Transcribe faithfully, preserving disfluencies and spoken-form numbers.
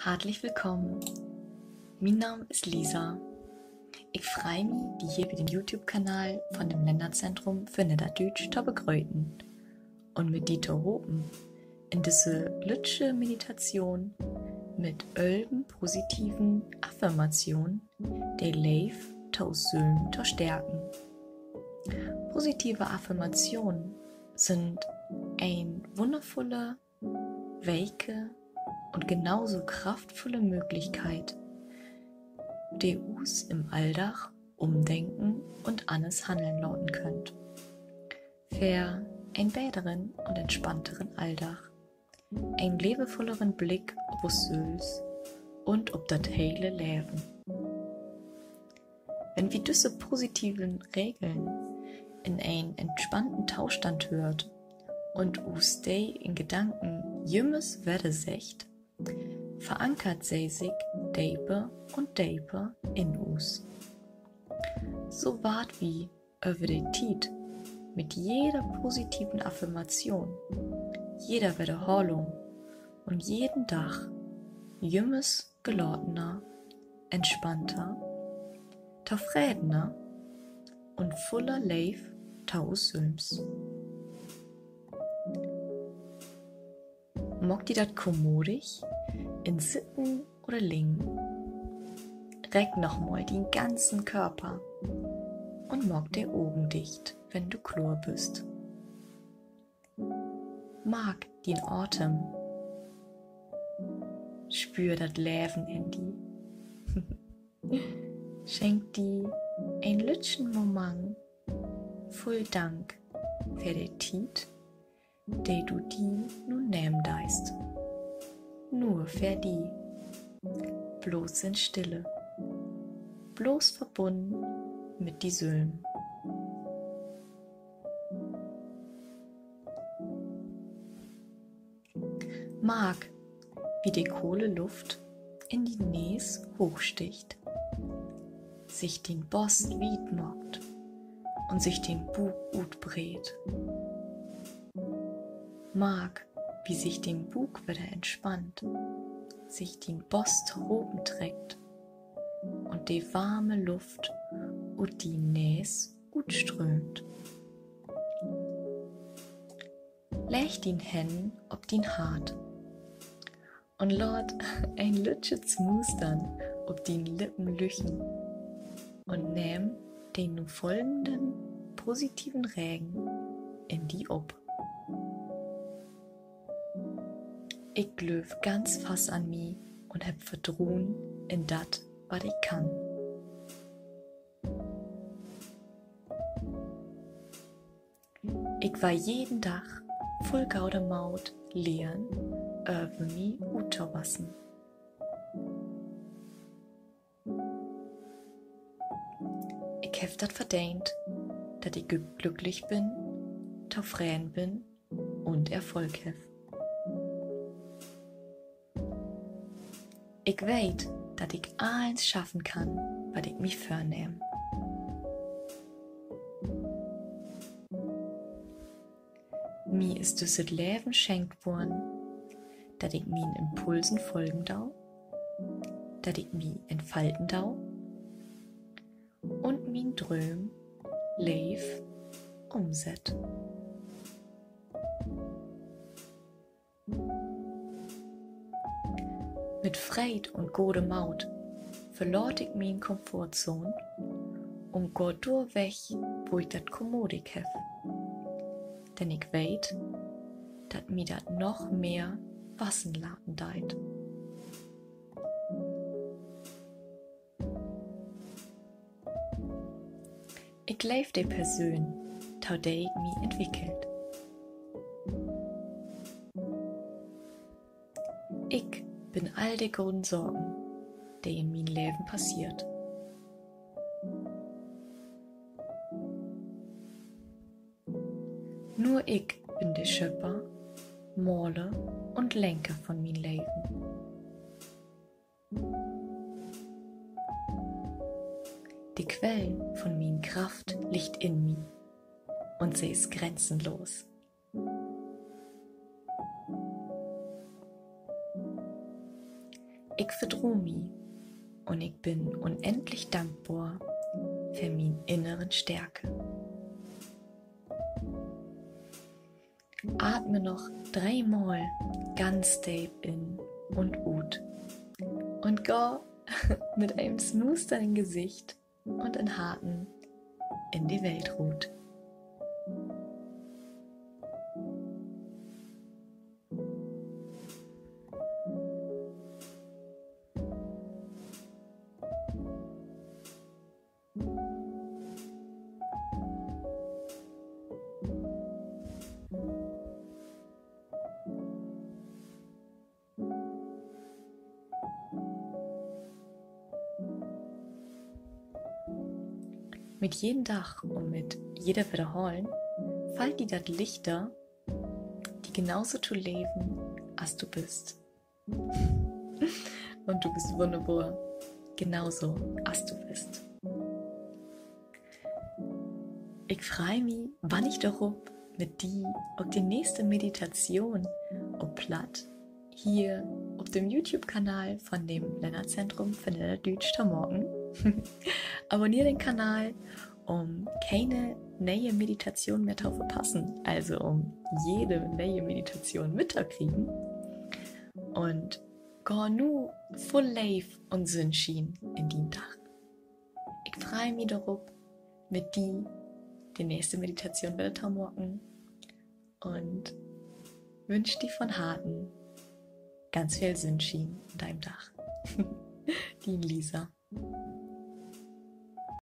Hartlich willkamen. Mien Naam is Lisa. Ik frei mi, di hier bi den YouTube-Kanal von dem Lännerzentrum för Nedderdüütsch to begröten un mit di tohopen in düsse lüttje Meditation mit ölven positiven Affirmationen de Leev to us sülm to stärken. Positive Affirmationen sünd en wunnervulle, weke un genauso kraftvulle Mööglichkeit, de us in'n Alldag ümdenken un anners hanneln laten köönt. För en beteren un entspannteren Alldag, en leevvulleren Blick op us sülvst un op dat hele Leven. Wenn wi düsse positiven Regeln in en entspannten Tostand höört un us de in Gedanken jümmers wedder seggt, verankert se sik deper un deper in us. So warrt wi över de Tiet mit jede positiven Affirmation, jeder Wedderholung un jeden Dag jümmers gelatener, entspannter, tofredener un vuller Leev to us sülms. Maak di dat kommodig in Sitten oder Liggen. Reck nochmal dien ganzen Körper un maak de Ogen dicht, wenn du kloor büst. Mark dien Atem. Spöör dat Leven in di. Schenk di en lüttjen Moment vull Dank för de Tiet, de du di nu nehmen deist. Nur för di. Bloots in Stille. Bloots verbunnen mit di sülm. Mark, wie de kole Luft in dien Nees hoochstiggt, sik dien Bost wiet maakt un sik dien Buuk utbreedt. Mark, wie sik dien Buuk wedder entspannt, sik dien Bost tohopen treckt un de warme Luft ut dien Nees utströömt. Legg dien Hänn op dien Hart un laat en lüttjet Smustern op dien Lippen lüchen un nehm den nu folgenden positiven Regen in di op. Ik glööv ganz fast an mi un hebb Vertroen in dat, wat ik kann. Ik warr jeden Dag vull gode Moot lehren, över mi uttowassen. Ik heff dat verdeent, dat ik glücklich bün, tofreden bün un Erfolg heff. Ik weet, dat ik allens schaffen kann, wat ik mi vörnehm. Mi is düsset Leven schenkt worrn, dat ik mien Impulsen folgen do, dat ik mi entfalten do un mien Drööm leev ümsett. Mit Freed un gode Moot verlaat ik mien Komfortzoon un gah dor weg, wo ik dat kommodig heff. Denn ik weet, dat mi dat noch mehr wassen laten deit. Ik leev de Person, to de ik mi entwickel. Ik bün all de goden Saken, de in mien Leven passeert. Nur ik bün de Schöpper, Maler un Lenker von mien Leven. De Quell von mien Kraft liggt in mi un se is grenzenlos. Ik vertro mi un ik bün unendlich dankbor för mien inneren Stärke. Atme noch dreemal ganz deep in un ut. Un gah mit en Smustern in Gesicht un in Harten in de Welt rut. Mit jeden Dag un mit jeder Wedderhalen fallt di dat lichter, di genauso to leven, as du büst. Un du büst wunnerbor, genauso as du büst. Ik frei mi bannig dorop, mit di ok de nächste Meditation op Platt hier op den YouTube-Kanal von dem Lännerzentrum för Nedderdüütsch to maken. Abonneer den Kanal, um kene ne'e Meditation mehr to verpassen, also um jede ne'e Meditation mittokriegen. Un gah nu vull Leev un Sünnschien in dien Dag. Ik frei mi dorop, mit di de nächste Meditation wedder to maken, un wünsch di von Harten ganz veel Sünnschien in dien Dag. Dien Lisa.